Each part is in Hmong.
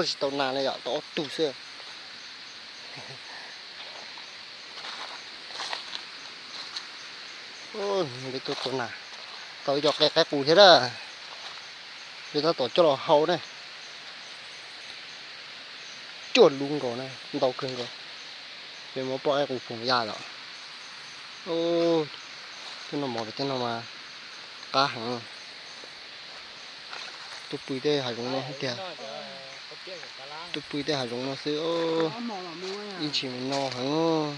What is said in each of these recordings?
Tsis tau nas li yom, tau ob tug xwb. Peb tuaj tua nas, tau ib co qe qaib qus thiab na. Peb tab tom coj los hau na. Cuaj lub nkaus na, ntau kawg nkaus. Peb muab poj qaib qus foom ya lawm. Tej no mov pem tej no mas qab heev. Tuaj pw tej hav zoov no xwb tiag. Tuaj pw tej hav zoov no xwb, ib ntsis no heev.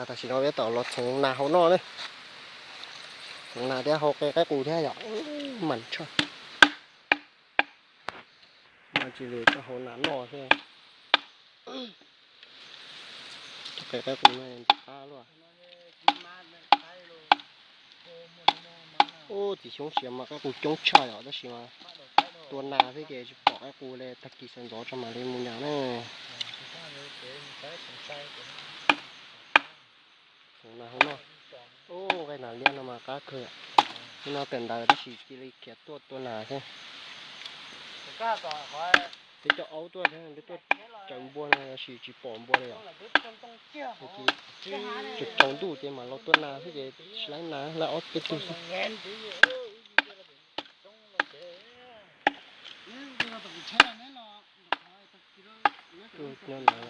Tam sim no peb tau los txhoov nas hau noj na. Txhoov nas thiab hau qe qaib qus thiab yom. Mas tshaj. Mas tsis li coj hau nas noj xwb. Cov qe qaib qus no qab luaj. Ub, txiv xyoob siav mas qaib qus coob tshaj yom, tab sis mas tua nas xwb ces tsis pom qaib qus li, tag kis sawv ntxov tso mam li mus nyas na. Txhoov nas hau noj. Ub, nqaij nas liab no mas qab kawg. Hnub no tawm ntawd tab sis cia li khiav tuaj tua nas xwb. Peb coj aub tuaj thiab, peb tuaj tsaws npua no tab sis tsis pom npua li os. Ces tsaus ntuj ces mam los tua nas xwb ces tsis laib nas, laib ob peb tug xwb. Tuaj nyob ntawd.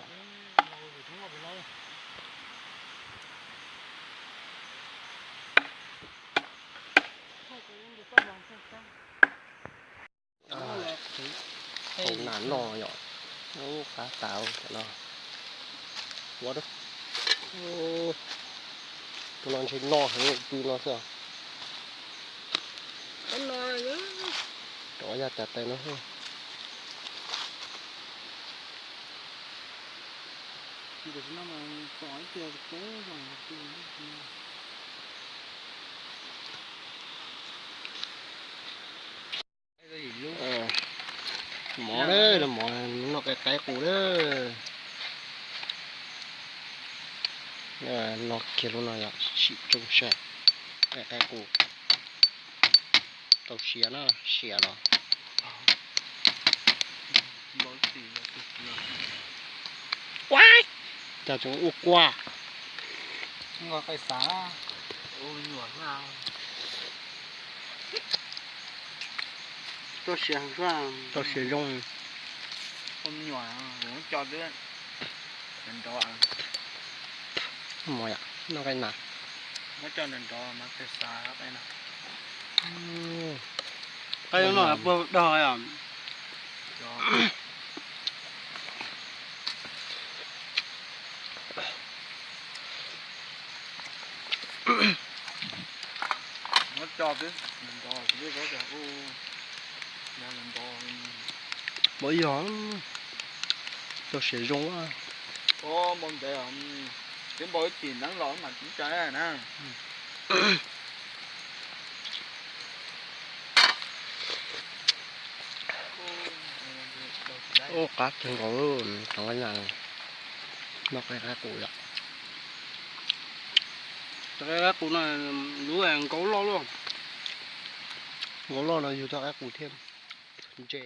Hau nas noj yom. Ub, qab tas no. Ua, tus no ntshe noj heev pw no xwb. Rov yaj cas tais no. Mov na, mov noj qe qaib qus na. Noj kiag lub no yom, sim tsoo saib. Qe qaib qus. Tau siav na, siav los. Cas tseem ua quaj. Tau siav, tau siav zoo. Mov yom, noj qe nas. Qe no puag dag yom. Npau yog, tau siav zoo. Npau ntev, twb npau ib chim neeb los mas tsis ntshai na. Ub, qab kawg nkaus, cov qe nas, noj qe qaib qus yom. Cov qe qaib qus no lub nkaub loj luaj. Nkaub loj no yug tau qaib qus thiab ntse.